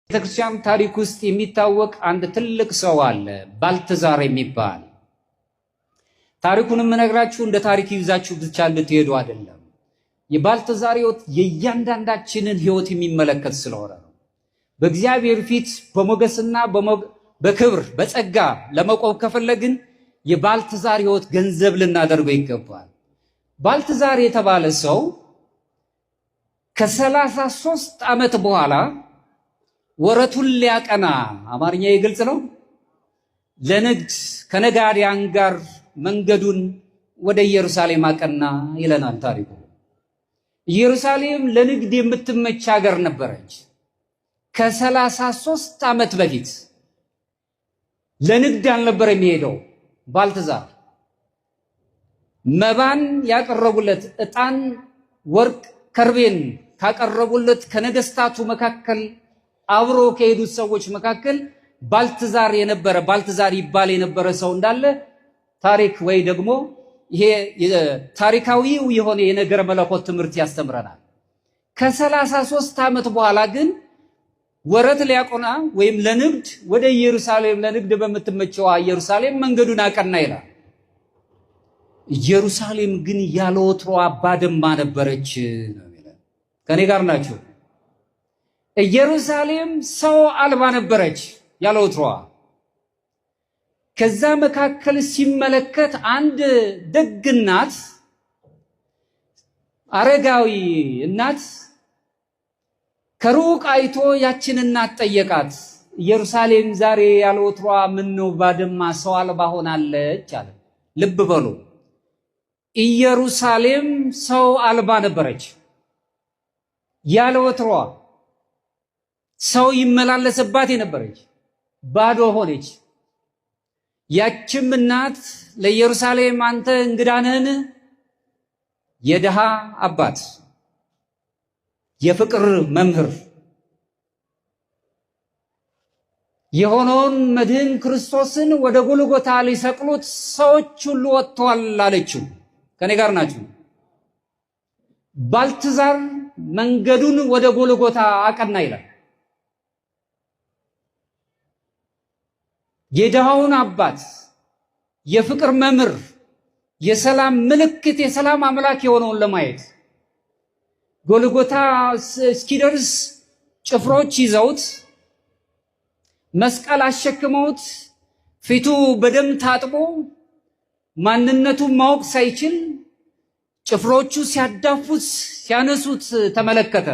ቤተክርስቲያን ታሪክ ውስጥ የሚታወቅ አንድ ትልቅ ሰው አለ፣ ባልተዛር የሚባል። ታሪኩን የምነግራችሁ እንደ ታሪክ ይዛችሁ ብቻ እንድትሄዱ አይደለም። የባልተዛር ሕይወት የእያንዳንዳችንን ሕይወት የሚመለከት ስለሆነ ነው። በእግዚአብሔር ፊት በሞገስና በክብር በጸጋ ለመቆም ከፈለግን የባልተዛር ሕይወት ገንዘብ ልናደርገው ይገባል። ባልተዛር የተባለ ሰው ከ33 ዓመት በኋላ ወረቱን ሊያቀና፣ አማርኛ ግልጽ ነው፣ ለንግድ ከነጋዲያን ጋር መንገዱን ወደ ኢየሩሳሌም አቀና ይለናል ታሪኩ። ኢየሩሳሌም ለንግድ የምትመች ሀገር ነበረች። ከ33 ዓመት በፊት ለንግድ አልነበር የሚሄደው ባልተዛር። መባን ያቀረቡለት፣ ዕጣን፣ ወርቅ፣ ከርቤን ካቀረቡለት ከነገስታቱ መካከል፣ አብሮ ከሄዱት ሰዎች መካከል ባልተዛር የነበረ፣ ባልተዛር ይባል የነበረ ሰው እንዳለ ታሪክ ወይ ደግሞ ይሄ ታሪካዊው የሆነ የነገረ መለኮት ትምህርት ያስተምረናል። ከ33 ዓመት በኋላ ግን ወረት ሊያቆና ወይም ለንግድ ወደ ኢየሩሳሌም፣ ለንግድ በምትመቸዋ ኢየሩሳሌም መንገዱን አቀና ይላል። ኢየሩሳሌም ግን ያለ ወትሮዋ ባድማ ነበረች ነው የሚለው። ከኔ ጋር ናችሁ? ኢየሩሳሌም ሰው አልባ ነበረች ያለ ወትሮዋ። ከዛ መካከል ሲመለከት አንድ ደግ እናት፣ አረጋዊ እናት ከሩቅ አይቶ ያችን እናት ጠየቃት። ኢየሩሳሌም ዛሬ ያለ ወትሮዋ ምነው ባድማ ሰው አልባ ሆናለች አለ። ልብ በሉ፣ ኢየሩሳሌም ሰው አልባ ነበረች። ያለ ወትሮዋ ሰው ይመላለስባት የነበረች ባዶ ሆነች። ያችም እናት ለኢየሩሳሌም አንተ እንግዳ ነህን? የድሃ አባት፣ የፍቅር መምህር የሆነውን መድህን ክርስቶስን ወደ ጎልጎታ ሊሰቅሉት ሰዎች ሁሉ ወጥተዋል አለችው። ከኔ ጋር ናችሁ? ባልትዛር መንገዱን ወደ ጎልጎታ አቀና ይላል። የድሃውን አባት፣ የፍቅር መምህር፣ የሰላም ምልክት፣ የሰላም አምላክ የሆነውን ለማየት ጎልጎታ እስኪደርስ ጭፍሮች ይዘውት፣ መስቀል አሸክመውት፣ ፊቱ በደም ታጥቦ፣ ማንነቱን ማወቅ ሳይችል ጭፍሮቹ ሲያዳፉት ሲያነሱት ተመለከተ።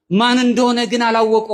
ማን እንደሆነ ግን አላወቀው።